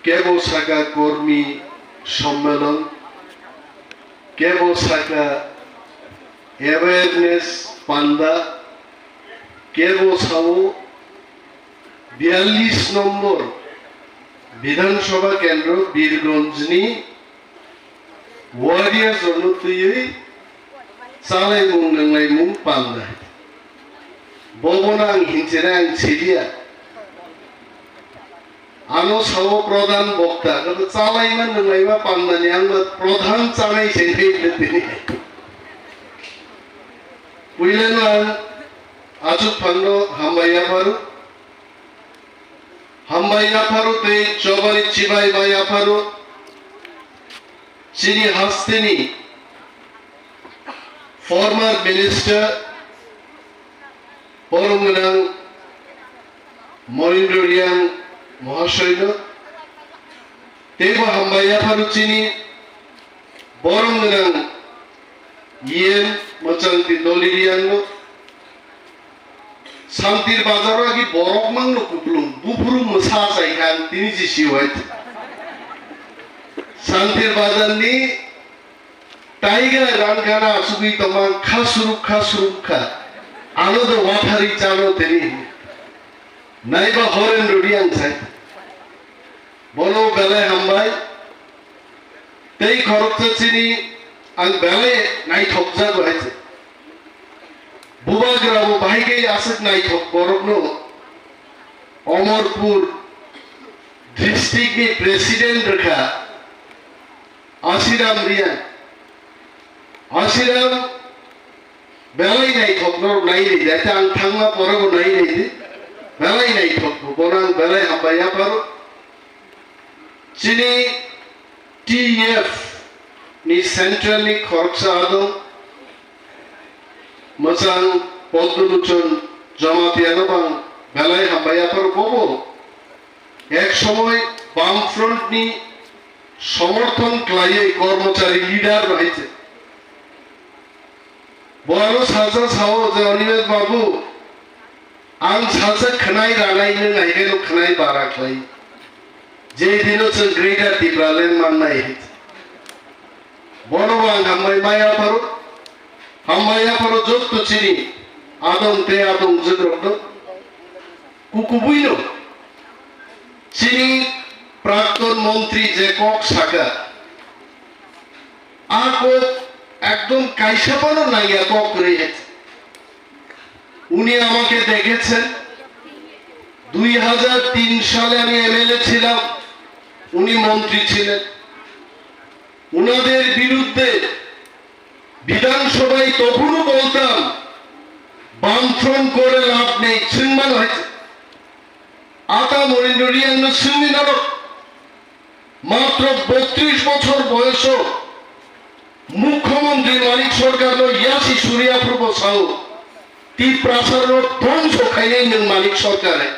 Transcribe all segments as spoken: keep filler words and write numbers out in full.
Kebo saka kormi sommelon, kebo saka awareness panda, kebo sao biyallis nombor Bidhan Sabha Kendro Birgonjni warriors rokno twiwi chalaimung nwnglaimung panda. Bobono ang hinchene ang siliya. Ano sao pradhan bokta, kabo chalaima nwnglaima pandani ang bo pradhan chanai se thai tini. Puilano ang achuk phangno hambai yapharo. Hambai yapharo tei chobani chibai bai yapharo. Chini hasteni former minister borom gwnang Monindra Reang Mahasoyno teibo hambai yapharo chini borom gwnang E M Mwchangti Doli Reangno. Santir Bazar o agi borok mangno kupulung, buphuru mwsa chai kha ang tini G C Y. Santir Bazar ni taiga rang gana asugwi tongma kha suruk kha suruk kha. Ano do wathari chano tini. Naiba Horen Rudi ang sai. Bono belai hambai. Tei khoroksa chini ang belai naithokjago hai se. Bubagra bo bahai khe aswk naithok borokno Omorpur district ni president rwkha Asiram Reang. Asiram belai naithok norok nai ri, jate ang thangma pore bo nai ri di. Belai naithok bo, bono ang belai hambai yapharo. Chini T F ni central ni khoroksa adong mwchang Podmolochon Jamatia no bang belai hambai yapharo bobo ek somoy Bamfront ni somorthon khlaiwi kormochari leader no hai se. Bo ano salsa sao je Animesh babu, ang salsa khwnai ranai nwng hai khe no khwnai bara khlai. Je dino chwng Greater Tipraland mannai. Bono bo ang hambai ma yapharo, hambai yapharo jotto chini adong tei adong jwkrokno. Kukubuino chini prakton montri je kok saka, a kok ekdom kaisa phano nangya kok kwrwi hai. উনি আমাকে দেখেছেন, দুই হাজার তিন সালে আমি এমএলএ ছিলাম, উনি মন্ত্রী ছিলেন। ওনাদের বিরুদ্ধে বিধানসভায় তখনও বলতাম, বামফ্রন্ট করে লাভ নেই, সিংমান হয়েছে। Ata Monindra Reang no singni norok, matro botris bochor boyoso mukhyamantri Manik Sarkar no yasi suriya phuru bo sao, Tiprasa no dhongso khainai nwng Manik Sarkar hai,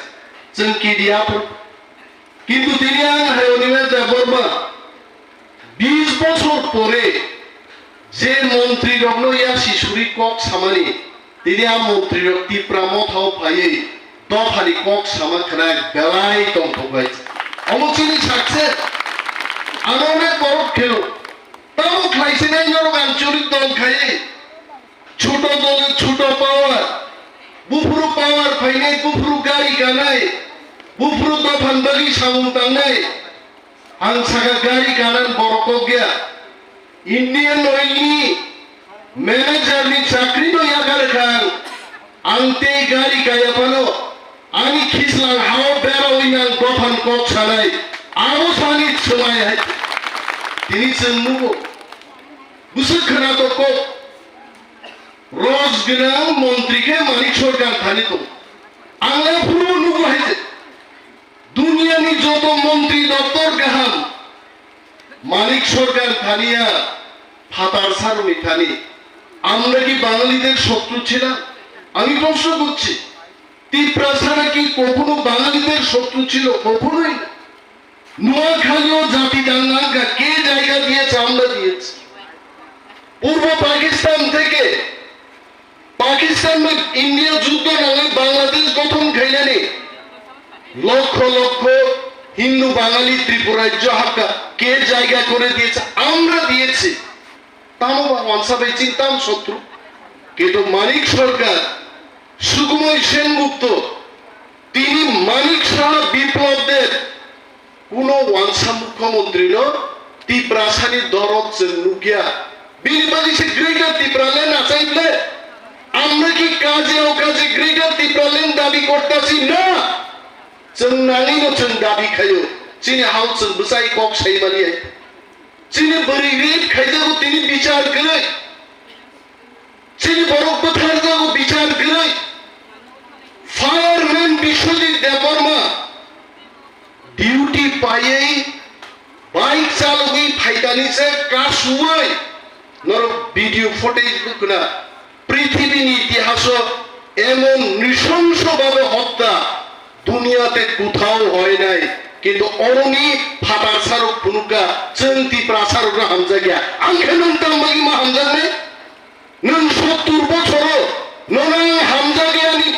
chwng kidiya phuru. Kintu tini ang hai Animesh Debbarma, bis bochor pore je montri rokno yasi suri kok samani, tini a montri rok Tipra Motha o phaiwi dophani kok sama khna belai tongthok bai. Omo chini success. Ano onek borok kheno. Tamo khlai sinai norok ang churi tong khai. Chuto dole chuto power. Buphuru power phainai, buphuru gari ganai, buphuru dophan bagwi samung tangnai. Ang saka gari ganan borok kok ya. Indian Oil ni manager ni chakri no yakar kha ang. Ang tei gari kaya phano ani khislang hao bera wi nang dophan kok sanai. Abo sani swmai hai. Tini chwng nugo. Bwswk khwna to kok. Roj gwnang montri khe Manik Sarkar thani tong. Ang le phuru nugo hai se. Duniani joto montri doptor kaham Manik Sarkar thaniya, phatar saroni thani. আমরা কি বাঙালিদের শত্রু ছিলাম? আমি প্রশ্ন করছি। তিপ্রাসারা কি কখনো বাঙালিদের শত্রু ছিল? কখনোই না। নোয়াখালীও জাতি দাঙ্গা কে জায়গা দিয়েছে? আমরা দিয়েছি। পূর্ব পাকিস্তান থেকে পাকিস্তান বা ইন্ডিয়া যুদ্ধ নামে বাংলাদেশ গঠন খাইলেনি লক্ষ লক্ষ হিন্দু বাঙালি ত্রিপুরা রাজ্য হাক্কা কে জায়গা করে দিয়েছে? আমরা দিয়েছি। তামো বা ওয়ানসা bai chini tam sotru. কিন্তু মানিক সরকার, সুকুমার সেনগুপ্ত, তিনি মানিক সাহা বিপ্লব দেব, কোনো ওয়ানসা মুখ্যমন্ত্রী ন, তিপ্রাসানি দরদ চং নুকিয়া। বিনি বাদে সে গ্রেটার ত্রিপুরা ল্যান্ড আচাইবলে, আমরা কি কাজে অকাজে গ্রেটার ত্রিপুরা ল্যান্ড দাবি করতেছি না? চং নাঙিনো চং দাবি খাইও, চিনি হাও চং বসাই কক সাইমালিয়ে। Chini bwrwi rape khaijago tini bichar kwrwi. Chini borok bwtharjago bichar kwrwi. Fireman Biswajit Debbarma duty paiwi bike chalogwi phaitani se kasuwi norok video footage bwkhwna. পৃথিবীর ইতিহাসে এমন নৃশংসভাবে হত্যা দুনিয়াতে কোথাও হয় নাই, কিন্তু অরনি ফাটার সারক পুনুকা চৈতি প্রাসারক হামজাগিয়া আংখে নং তাম্বাগি মা হামজাগনে নং সত্তর বছর ননাং হামজাগিয়ানি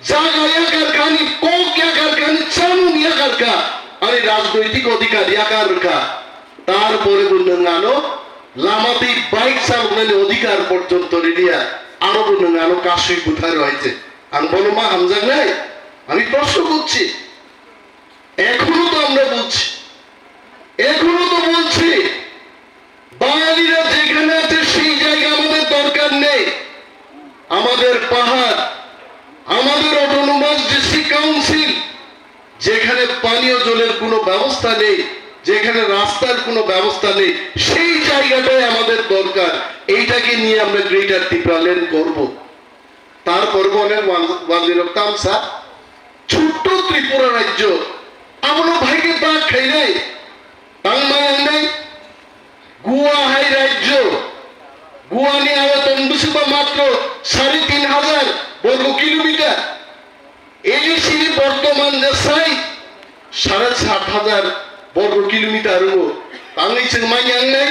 জাগা ইয়াকার খানি কক ইয়াকার খানি চামুন ইয়াকার খা আরে রাজনৈতিক অধিকার ইয়াকার খা তারপরে বললেন আনো লামাতেই বাইক চালানোর অধিকার পর্যন্ত রেডিয়া আরো বললেন আনো কাশুই কোথায় রয়েছে? আমি বলো মা হামজাগ নাই? আমি প্রশ্ন করছি। এখনো তো আমরা বলছি, এখনো তো বলছি, বাঙালিরা যেখানে আছে সেই জায়গা আমাদের দরকার নেই। আমাদের পাহাড়, আমাদের অটোনোমাস ডিস্ট্রিক্ট কাউন্সিল, যেখানে পানীয় জলের কোনো ব্যবস্থা নেই, যেখানে রাস্তার কোনো ব্যবস্থা নেই, সেই জায়গাটাই আমাদের দরকার। এইটাকে নিয়ে আমরা গ্রেটার ত্রিপুরা ল্যান্ড করব। তারপর বলেন ওয়ান- ওয়ানজিরক তামসা, ছোট্ট ত্রিপুরা রাজ্য, আমনো ভাইকে বাঘ খাইলে, তাংমাই আন্দাই, গোয়া হাই রাজ্য, গোয়ানি আয়তন বুঝবা মাত্র সাড়ে তিন হাজার বর্গ কিলোমিটার। এডিসির বর্তমান যে সাইজ সাড়ে সাত হাজার বর্গ কিলোমিটার হলো। আমি চিংমাই আনলে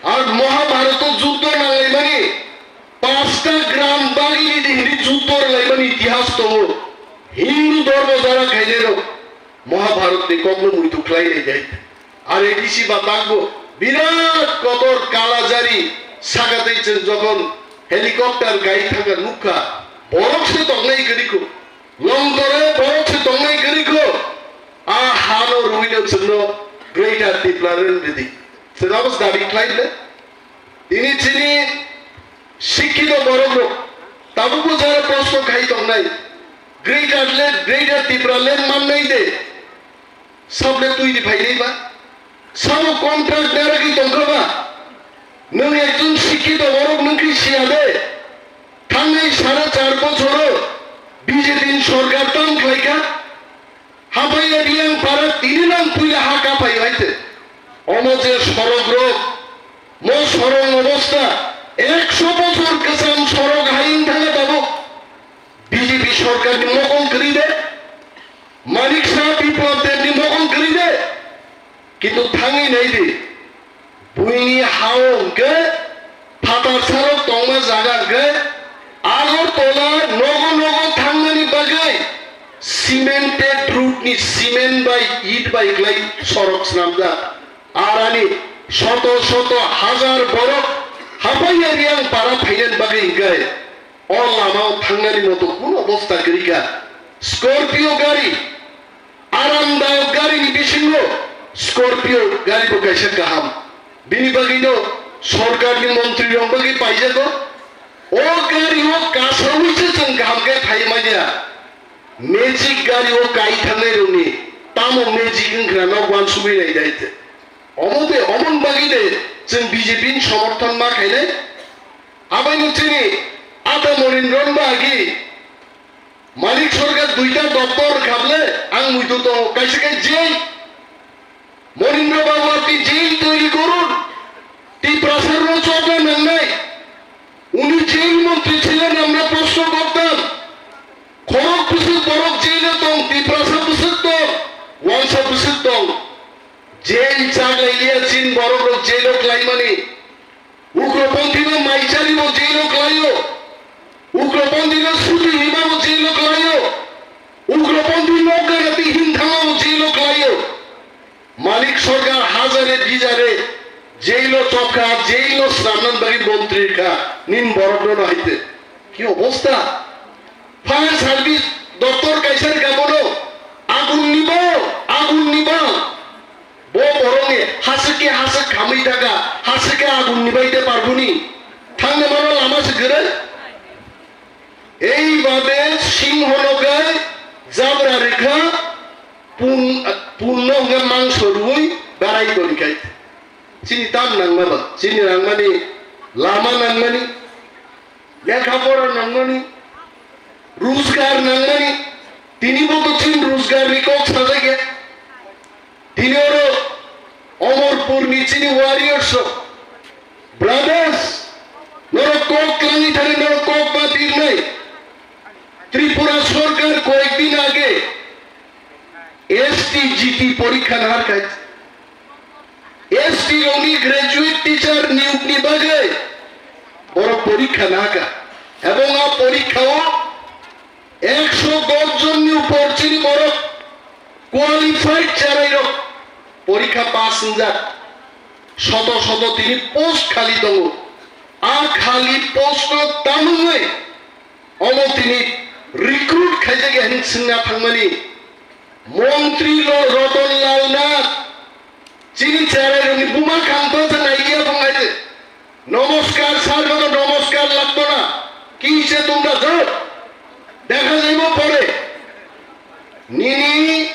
আর মহাভারত যুদ্ধ নালাইমানি পাঁচটা গ্রাম বাগিনি দিহিনি যুদ্ধ লাইমানি ইতিহাস তো হিন্দু ধর্ম যারা খাইলেরও মহাভারত নি কখনো মুই তো খাইলে যাই। Ar A D C ba tangbo birat kotor kalajari sakatwi chwng jokhon helicopter gai thangkha nukha, borok se tongnai kwrwikho, longtore borok se tongnai kwrwikho, a hano rwino chwngno Greater Tipraland rwdi. Chwng abo dabi khlai le? Tini chini sikhito borokrok tabukbo jara proshno khai tongnai, Greater Land, Greater Tipraland mannai de? Sable twi di phainai ba? Sabo contract naragwi tongkha ba? Nwng ekjon sikhito borok nwng khe siya de? Thangnai sare char bochoro B J P ni sorkar tang khlaikha. Haphai ya Riang para tini nang puila ha kaphai hai te. Omo je sorok rok, mo sorok obostha, ekso bochor kwcham sorok hai wng thangkha tabuk. B J P sorkar ni mokol kwrwi de? Manik Saha Biplab Deb ni mokol kwrwi de? Kintu thangwi nai di, buini hao hwnkhe phatar sarok tongma jaga hwnkhe Agartala nogo nogo thangnani bagwi cemented route ni cement bai it bai kwlai sorok swnamjak. Arani soto soto hajar borok haphai ya Riang para phainani bagwi hwnkhe O lama o thangnani moto kunu obostha kwrwi kha. Scorpio gari, aramdayok gari ni bisingo Scorpio gari bo kaisa kaham. Bini bagwi no sorkar ni montri rok bagwi paijago. O gari o kasaui se chwng kaham khe phai manya. Magic gari o kai thangnai rok ni tamo magic wngkha nok uansugwi nai dai te. Omo de, omon bagwi de chwng B J P ni somorthon ma khainai. Abaino chini ata Monindron ba agi Manik Sarkar duita doptor khable ang muitu to kaisa khe jail. Monindra Babu apni jail তৈরি করুন. Tiprasa rok chobna nangnai. উনি জেল মন্ত্রী ছিলেন, আমরা প্রশ্ন করতাম. Khorok bwswk borok jail o tong, Tiprasa bwswk tong, Wansa bwswk tong. Jail chaglai liya chin borok rok jail o klaimani. Ugroponthi no maichari bo jail o klaio. Ugroponthi no suti hima bo jail o klaio. Ugroponthi no garati hinthama bo jail o klaio. Jail o chopkha, jail o swnamnani bagwi montri kha, nini borok no hai te. Ki obostha? Fire service doptor kaisa rwkha bono, agun ni bo, agun ni bo. Bo borok ni hasik khe hasik khamwi thaka, hasik khe agun ni bai te parbuni. Thangna mano lama se kwrwi. Ei babe singho no khe jabra rikha, pun-, punno hwnkhe mangso rwui barai toni khai. Chini tam nangma ba, chini nangmani lama nangmani, lekha pora nangmani, rujgar nangmani, tini bo to chini rujgar ni kok sajak ya. Tini oro Omorpur ni chini warriors rok, brothers, norok kok twlangwi thani norok kok ma birnai. Tripura sorkar koyek din age S T G T porikha nahar khai. S T rokni graduate teacher niyok ni bagwi borok porikha nahaka. Ebong a porikha o ekso dos jonni upor chini borok, qualified cherairok porikha pass wngjak. Soto soto tini post khali tongo. A khali post no tamungwi omo tini recruit khaijak ya hinwi swngna thangmani. Montri lo Roton Lal Nath, chini cherairokni buma kangto se naiya bung hai. Nomoskar sir, bono nomoskar lagto na. Ki se tumda jao. Dekha jaibo pore. Nini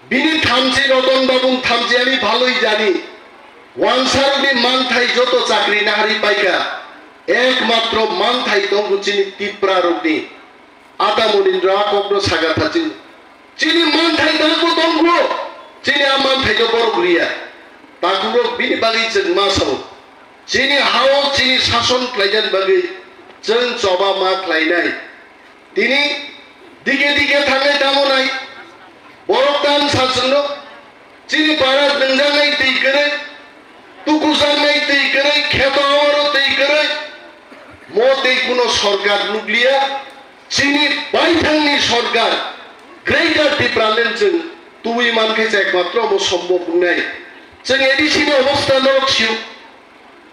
bini thamchi Roton Babung thamchi ani bhaloi jani. Wansarokni manthai joto chakri nahari paikha. Ekmatro manthai tongo chini Tipra rokni. Ata Munindra a kokno saga tha chini. Chini manthai dagbo tongkho. Chini a manthai no borok riya. Takhurok bini bagwi chwng ma sao. Chini hao chini sason khlainani bagwi chwng choba ma khlainai. Tini dike dike thangnai tamo nai. Borok tam sa chwngno. Chini para nungjaknai twi kwrwi, tukujaknai twi kwrwi, kheto awaro twi kwrwi, mo tei kuno sorkar nukliya, chini baithangni sorkar, Greater Tipraland chwng tubui mankhe se ekmatro omo sombok wngnai. Chwng A D C ni obostha norok sio.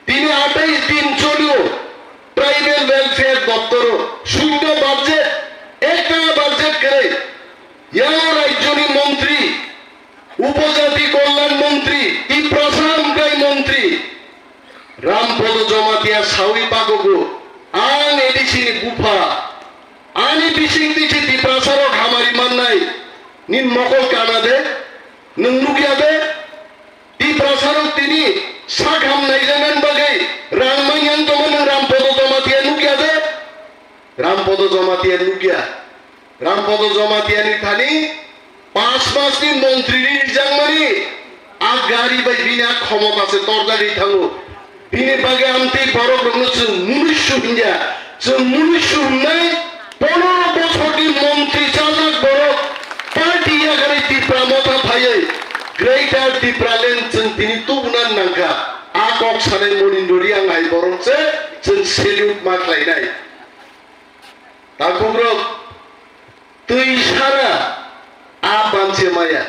Tini atais din cholio, Tribal Welfare Doptoro, shunyo budget, ek taka budget kwrwi, yang rajyoni montri, Upojati Kolyan Montri, Tiprasa Amkai Montri, Rampodo Jomatia sawi pagogo, ang A D C ni bupha, ani bising tisi Tiprasa rok hamari mannai, nin mokol kana de, nwng nukya de, Tiprasa rok tini sak ham naijaknani bagwi rang manyang tongma nwng Rampodo Jomatia nukya de, Rampodo Jomatia nukya. Rampodo Jomatia ni thani pas mas ni montri ri rijakmani a gari bai bini a khomota se torjagwi thango. Bini bagwi amtwi borok rokno chwng munusu hinya. Chwng munusu hwnai ponoro bosorni montri chajak borok party yakarwi Tipra Motha phaiwi Greater Tipraland chwng tini tubuna nangkha. A kok sanai Monindori ang hai borok se chwng salute ma khlainai. Takhuk rok, twi sara a banse maya.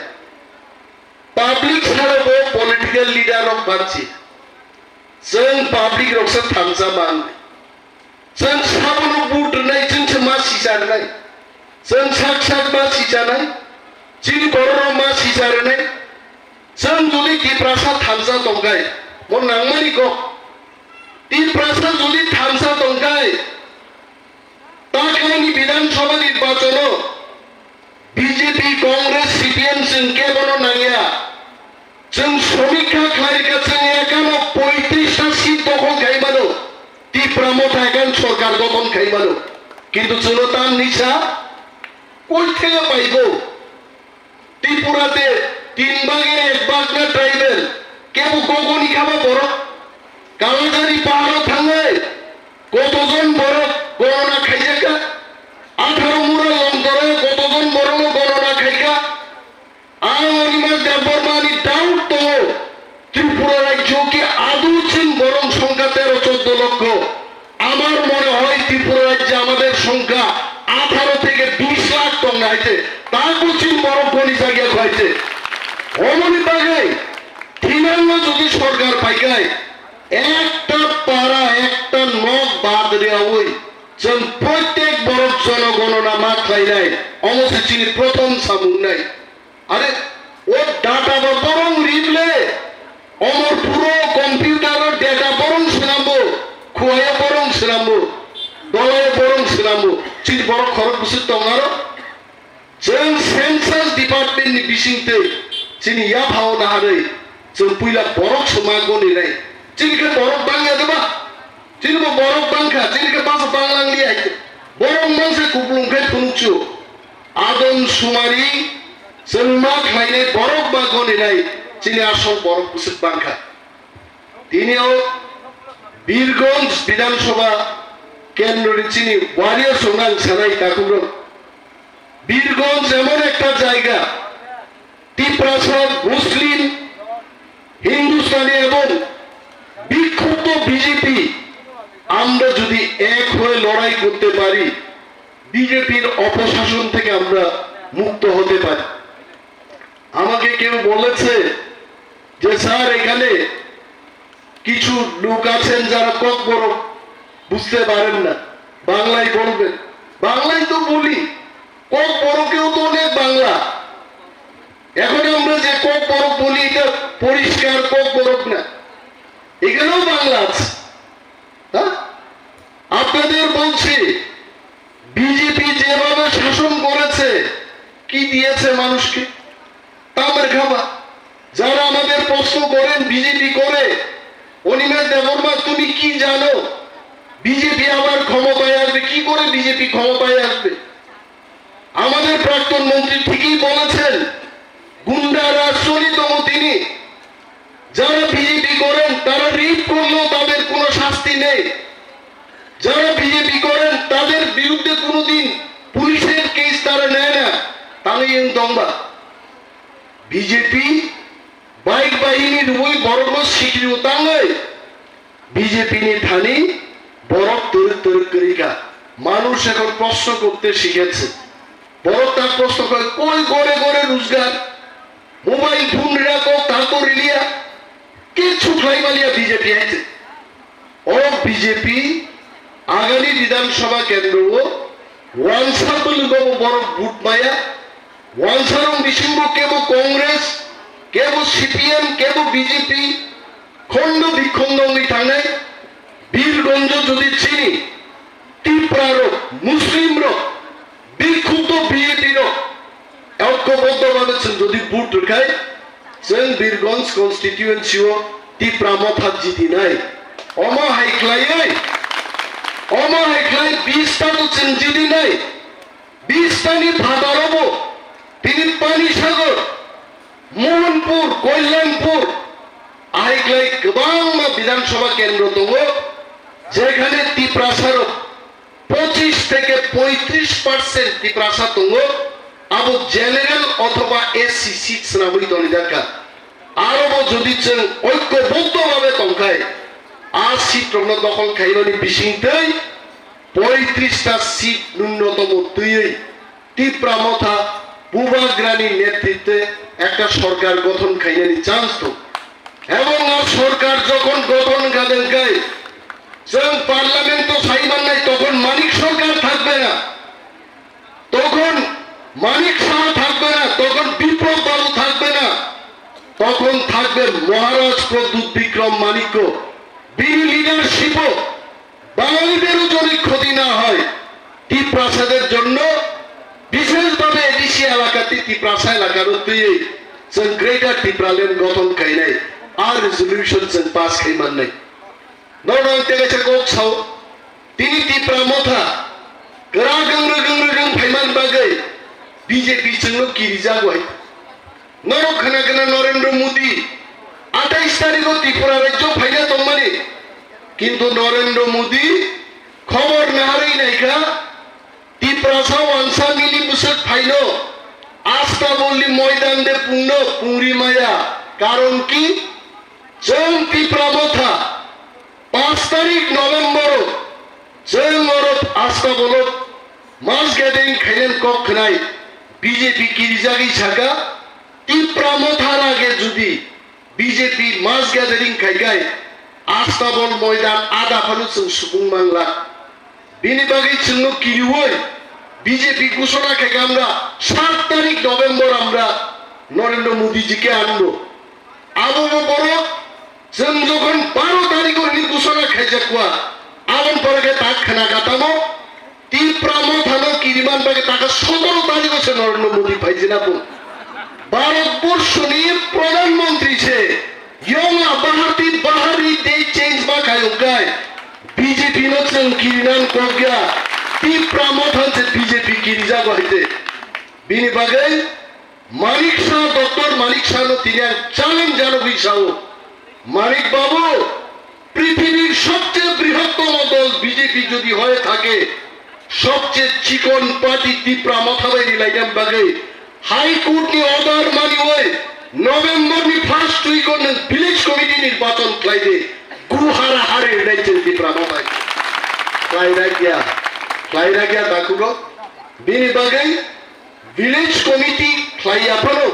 Public sara bo political leader rok banse. Chwng public rok se thansa man. Chwng sabono vote rwnai, chwng se ma sisa rwnai. Chwng sak sak ma sisa nai. Chini borok rok ma sisa rwnai. Chwng jodi Tiprasa thansa tongkai, mo nangmani kok. Tiprasa jodi thansa tongkai, Takhani Bidhan Sabha nirbachono B J P, Congress, C P M chwng kebono nangya. Chwng somikha khlairikha, chwng ekano poitris ta seat dokhol khaimano, Tipra Motha ekkan sorkar gothon khaimano. Kintu chwngno tamni sa koi thaiya paibo. Tripura te tin bage ek bag na tribal, kebo gogoni khaba borok. Kalajari paharo thangnai kotojon borok gonona khaijakha, atharo mura longkoro kotojon borokno gonona khaikha. Ang Animesh Debbarma ni doubt tongo, Tripura rajyo ki adu chini borok songkha tero choddo lokho. Amar mone hoy Tripura rajyo amader songkha atharo theke bish lakh tong na hoite, ta buchin borok goni jagya hoite. Omoni bagwi Tini no jodi sorkar paikai, ekta para, ekta nok bad riyawi, chwng protek borok jonogonona ma khlainai, omo se chini prothom samung nai. Are, o data ba borong rible, omor puro computer o data borong swnambo, khuayo borong swnambo, dolayo borong swnambo, chini borok khorok bwswk tong aro. Chwng census department ni bisingtwi chini yaphao naharwi chwng puila borok se ma goni nai. Chini khe borok bangya de ba? Chini bo borok bangkha, chini khe basa banglang liya hai. Borok manse kuplung khe phunukchu. Adam sumari chwng ma khlainai borok ma goni nai. Chini asol borok bwswk bangkha. Tini o Birgonj Bidhan Sabha kendroni chini warriors rok ang sanai takhukrok. Birganj এমন একটা জায়গা, তিপ্রাসা মুসলিম, হিন্দুস্তানি এবং বিক্ষুব্ধ বিজেপি, আমরা যদি এক হয়ে লড়াই করতে পারি, বিজেপির অপশাসন থেকে আমরা মুক্ত হতে পারি। আমাকে কেউ বলেছে যে, "স্যার, এখানে কিছু লোক আছেন যারা ককবরক বুঝতে পারেন না, বাংলায় বলবেন।" বাংলায় তো বলি, ককবরকেও তো অনেক বাংলা। এখন আমরা যে ককবরক বলি, এটা পরিষ্কার ককবরক না, এখানেও বাংলা আছে। হ্যাঁ, আপনাদের বলছি, বিজেপি যেভাবে শাসন করেছে, কি দিয়েছে মানুষকে? তামের খাবা। যারা আমাদের প্রশ্ন করেন বিজেপি করে, অনিমেষ দেববর্মা, তুমি কি জানো? বিজেপি আবার ক্ষমতায় আসবে, কি করে বিজেপি ক্ষমতায় আসবে? আমাদের প্রাক্তন মন্ত্রী ঠিকই বলেছেন, গুন্ডা রাজ চলিত মতিনি। যারা বিজেপি করেন, তারা রেপ করলেও তাদের কোনো শাস্তি নেই। যারা বিজেপি করেন, তাদের বিরুদ্ধে কোনোদিন পুলিশের কেস তারা নেয় না। তাহলে ইয়ং দংবা বিজেপি বাইক বাহিনী রুবই বড় বড় সিকিউ তাঙ্গই BJP ni thani borok twrwk twrwk kwrwi kha. মানুষ এখন প্রশ্ন করতে শিখেছে। বড় তার প্রশ্ন করে, কই ঘরে ঘরে রোজগার? মোবাইল ফোন রাখো, তা তো রিলিয়া। কিচ্ছু খাই মালিয়া বিজেপি আইছে। O B J P agami Bidhan Sabha kendro o wansa bwlwgo bo borok vote maya, wansarok bisingo kebo Congress, kebo C P M, kebo B J P, khondo bikhondo wngwi thangnai. Birgonjo jodi chini Tipra rok, Muslim rok, bikhubdo B J P rok, oikoboddo bhabe chwng jodi vote rwkhai, chwng Birgonj constituency o Tipra Motha jidinai. Omo hai khlaiwi, omo hai khlai bis ta to chwng jidinai. Bis ta ni phataro bo tini Panisagar, Mohanpur, Kalyanpur, ahai khlai kwbangma Bidhan Sabha kendro tongo, jekhane Tiprasa rok pochish theke poitrish percent Tiprasa tongo, abo general othoba S C seat swnamwi tonijakha. Aro bo jodi chwng oikoboddo bhabe tongkhai, a seat rokno dokhol khaimani bisingtwi poitrish ta seat nunnotomo twiwi Tipra Motha Bubagrani netritwe ekta sorkar gothon khainani chance tong. Ebong o sorkar jokhon gothon khaden khai, chwng parliament o sai mannai, tokhon Manik Sarkar thakbe na, tokhon Manik Saha thakbe na, tokhon Biplab Babu thakbe na, tokhon thakbe Maharaj Pradyut Bikram Manikya. Bini leadership o বাঙালিদেরও যদি ক্ষতি না হয়, তিপ্রাসাদের জন্য বিশেষভাবে এডিসি এলাকাতে তিপ্রাসা এলাকার উদ্যোগে chwng Greater Tipraland gothon khainai, a resolution chwng pass khai mannai. Norok ang tei kaisa kok sao, tini Tipra Motha kwrak wng rwgwng rwgwng phaiman bagwi B J P chwngno kirijak bai. Norok khna khna Narendra Modi atais tarikh o Tripura rajyo phaina tongmani, kintu Narendra Modi khobor naharwi naikha, Tiprasa wansa mili bwswk phaino Astabolli moidan de pungno pungri maya, karon ki? Chwng Tipra Motha Panch tarik November o chwng oro Astabolok mass gathering khainani kok khwnai B J P kirijagwi saka, Tipra Motha rage jodi B J P mass gathering khaikhai Astabol moidan ada phano chwng subung mangla. Bini bagwi chwngno kiriui B J P gusora khaikha amra sat tarik November amra Narendra Modi ji ke anbo. Abo bo borok chwng jokhon baro tarikh o hini gusora khaijakwa, aboni pore khe tak khna katamo Tipra mothano kiriman bagwi taka sotoro tarikh o se Narendra Modi phaijina bo. Bharat borshoni Pradhan Mantri se, yongla baharti bahari de change ma kayungkai. B J P no chwng kirinan kokya, Tipra mothan se B J P kirijago haite. Bini bagwi Manik Shah, Doctor Manik Shah no tini ang challenge janogwi sao, Manik Babu, পৃথিবীর সবচেয়ে বৃহত্তম দল বিজেপি যদি হয়ে থাকে, সবচেয়ে চিকন পার্টি তিপ্রা মথা bai rilaidan bagwi High Court ni order maniwi November ni first week o nwng village committee nirbachon khlai di. Guhara hari rilai chwng tipra motha khlai rakya, khlai rakya dakugo. Bini bagwi village committee khlaiya phano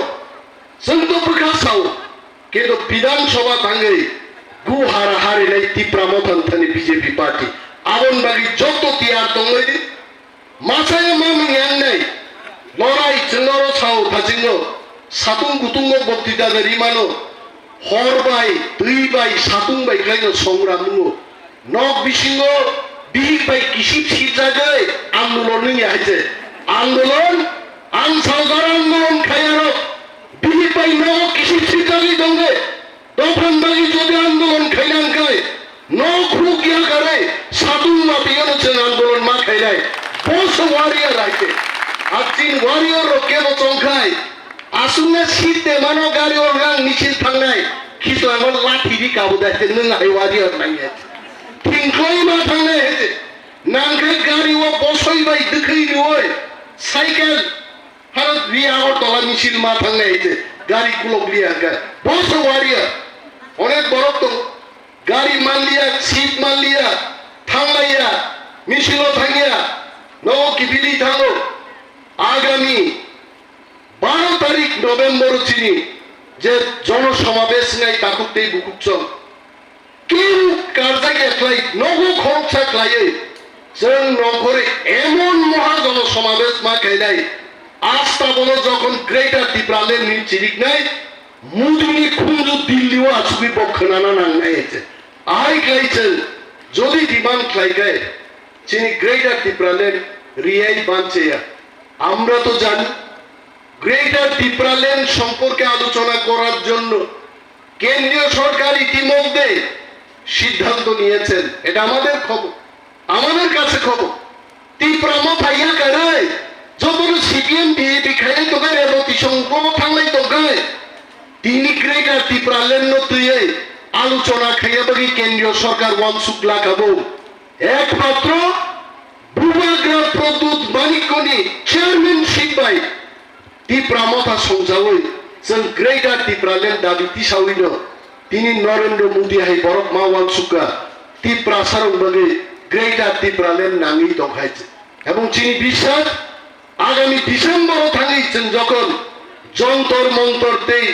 chwng to bwkha sao, kintu Bidhan Sabha thangwi guhara harinai Tipra Motha thani B J P party. Aboni bagwi joto tiyar tonglaidi. Machaya mamung yangnai lorai chwngno ro sao thachingo, satung kutungo bokti dada rimano, hor bai, twi bai, satung bai khlaino songramungo. Nok bisingo bihik bai kisip sipjagwi andolon wngya hai se. Andolon, ang salgar andolon khaiyarok bihik bai nogo kisip sipjagwi tongde. Dophang bagwi jodi andolon khaina wngkhai, nok huk ya karai, satung ma piyano chwng andolon ma khainai. Bo se warrior hai se. Achin warrior rok kebo chongkhai. Aswkna seat de mano gari o rang misil thangnai. Khichlango lathi ri kabu dai te nwng hai warrior nangya. Thingkloi ma thangnai hete. Nangkhe gari o bosoi bai dwkhwi rioi. Cycle. Harok ri Agartala misil ma thangnai hete. Gari kulok liya hwnkhe. Bo se warrior. Onek borok tong. Gari manliya, seat manliya. Thanglaiya. Misilo thangya. Nogo kiphilwi thango. Agami baro tarik November o chini je jono somabesh ngai takhuk tei bukhuk chwng. King karjak ya khlai nogo khoroksa khlaiwi chwng nongkhorwi emon moha jono somabesh ma khainai. Asta bono jokhon Greater Tipraland ni chiriknai muduni khunju Dilli o achugwi bo khwnana nangnai se. Ahai khlai chwng jodi demand khlai khe chini Greater Tipraland riyai bancheya. Amra to jani Greater Tipraland সম্পর্কে আলোচনা করার জন্য কেন্দ্রীয় সরকার ইতিমধ্যে সিদ্ধান্ত নিয়েছেন। এটা আমাদের খবর, আমাদের কাছে খবর। Tipra Motha ya karai, jotono C P M B J P khainai tongkha, Reboti songkromo thanglai tongkha. Tini Greater Tipraland no twiwi alochona khaiya bagwi kendriyo sorkar wansuk lakha bo. Ekmatro Bubagra Pradyut Manikyani chairmanship bai Tipra Motha songjawi chwng Greater Tipraland dabi tisawino tini Narendra Modi hai borok ma wansukha Tiprasarok bagwi Greater Tipraland nangwi tongkhai. Ebong chini biswas Agami December o thangwi chwng jokhon Jontor Montor tei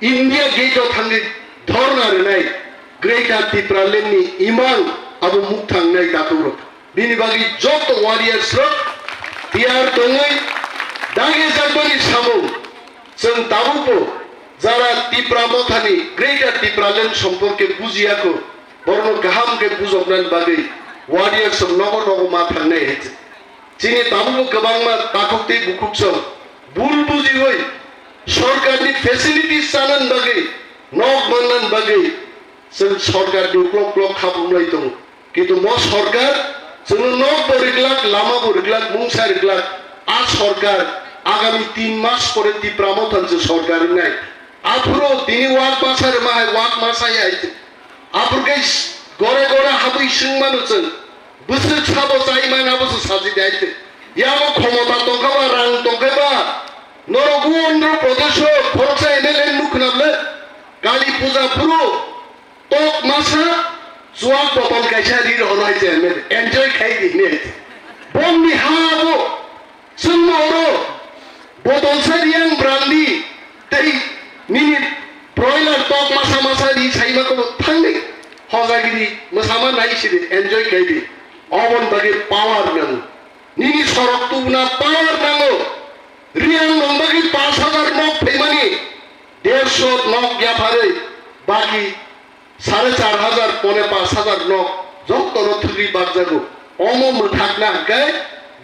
India Gate o thangwi dhorna rwnai Greater Tipraland ni imang abo mukthang nai dakhuk rok. Bini bagwi joto warriors rok tiyar tongwi dagi jakmani samung chwng tabukbo jara Tipra Mothani Greater Tipraland somporke bujiyakho borokno kaham khe bujoknani bagwi warriors rok nogo nogo ma thangnai hai. Chini tabukbo kwbangma takhuk tei bukhuk song bul bujiwi sorkarni facilities chanani bagwi, nok mannani bagwi chwng sorkarni uklok uklok khabrumlai tongo. Kintu mo sorkar chwngno nok bo rwglak, lama bo rwglak, mungsa rwglak. A sorkar agami tin mas pore Tipra Mothani se sorkar wngnai. Aphuru tini wak masa rwma hai, wak masa ya hai. Aphuru khe gore gore habwi swngmano chwng. Bwswk sabo chai man abo se sachi de aite. Yamo khomota tongkha ba, rang tongkha ba. Norok o Andhra Pradesh o khoroksa M L A nuk khna ble. Kali puja phuru tok masa chuak botol kaisa ri rohornai se M L A. Enjoy khai di ne. Bomni ha abo. Chwngno oro botolsa riyang brandy tei nini broiler tok masa sidi enjoy khaidi. Oboni bagwi power nango. Nini sorok tubuna power nango. Riyang nong bagwi pash hajar nok phaimani, dersho nok yapharwi baki sare char hajar pone pash hajar nok jotono thwgwi bakjago. Omo mwthakna hwnkhe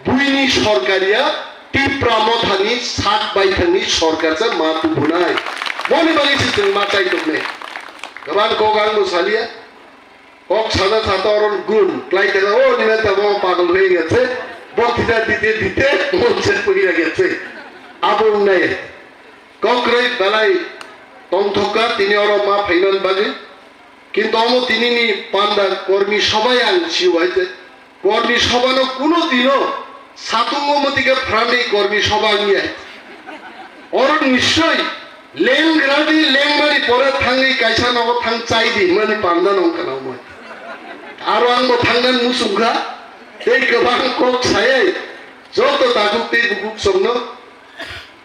buini sorkariya Tipra Mothani sak baithangni sorkar se ma tubunai. Moni bagwi se chwng ma chai tongnai. Kwbang kok ang bo saliya. Kok sada sata oron gun klai kena o nina tamo pagal hoi getse. Bo tita dite dite monse pugira getse. Abo unai. Kokroi belai tongthokka tini oro ma phaiman bagwi. Kintu omo tinini panda kormi sobai ang siu hai je. Kormi sobano kuno dino satungo motika phrandi kormi soba wngya. Oro nischoi lengradi lengmani pore thangwi kaisa nogo thang chai di hwnmani panda nong kana omo. Aro ang bo thangnan musungkha tei kwbang kok sayai joto takhuk tei bukhuk songno.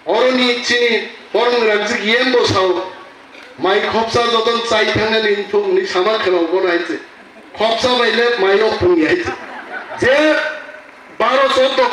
Oroni chini borok ni rangjak yen bo sao. Mai khopsa joton chai thangnani wngthok hwnwi sama kheno bono hai se. Khopsa bai le mai o phung ya hai se. Je baro choudo